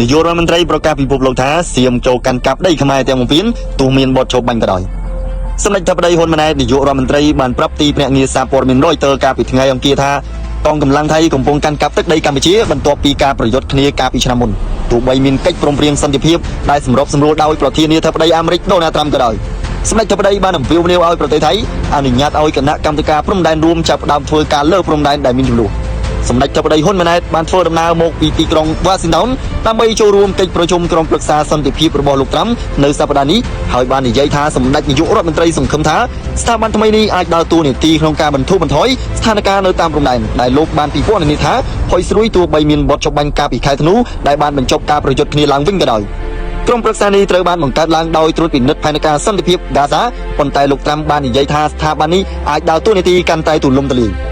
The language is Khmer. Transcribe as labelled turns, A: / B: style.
A: នាយករដ្ឋមន្ត្រីប្រកាសពិភពលោកថាសៀមចូលកាន់កាប់ដីខ្មែរទាំងបំពេញទោះមានបទឈប់បាញ់ក៏ដោយសម្ដេចធិបតីហ៊ុនម៉ាណែតនាយករដ្ឋមន្ត្រីបានប្រាប់ទីភ្នាក់ងារសារព័ត៌មានរយទ័រកាលពីថ្ងៃអង្គារថាកងកម្លាំងថៃកំពុងកាន់កាប់ទឹកដីកម្ពុជាបន្ទាប់ពីការប្រយុទ្ធគ្នាកាលពីឆ្នាំមុនទោះបីមានកិច្ចព្រមព្រៀងសន្តិភាពដែលសម្របសម្រួលដោយប្រធានាធិបតីអាមេរិកដូណាល់ត្រាំក៏ដោយសម្ដេចធិបតីបានអំពាវនាវឲ្យប្រទេសថៃអនុញ្ញាតឲ្យគណៈកម្មាធិការព្រំដែនរួមចាប់ផ្ដើមធ្វើការលើព្រំដែនដែលមានជម្លោះ សម្ដេចធិបតីហ៊ុនម៉ាណែតបានធ្វើដំណើរមកពីទីក្រុងវ៉ាស៊ីនតោនដើម្បីចូលរួមកិច្ចប្រជុំក្រុមប្រឹក្សាសន្តិភាពរបស់លោកត្រាំនៅសប្តាហ៍នេះហើយបាននិយាយថាសម្ដេចនាយករដ្ឋមន្ត្រីសង្ឃឹមថាស្ថាប័នថ្មីនេះអាចដើរតួនាទីក្នុងការបន្ធូរបន្ថយស្ថានភាពនៅតាមព្រំដែនដែលលោកបានពិពណ៌នាថាផុយស្រួយទោះបីមានបទច្បាញ់កាលពីខែធ្នូដែលបានបញ្ចប់ការប្រយុទ្ធគ្នាឡើងវិញក៏ដោយក្រុមប្រឹក្សានេះត្រូវបានបង្កើតឡើងដោយត្រួតពិនិត្យផែនការសន្តិភាពហ្គាសាប៉ុន្តែលោកត្រាំបាននិយាយថាស្ថាប័ននេះអាចដើរតួនាទីកាន់តែទូលំទូលាយ។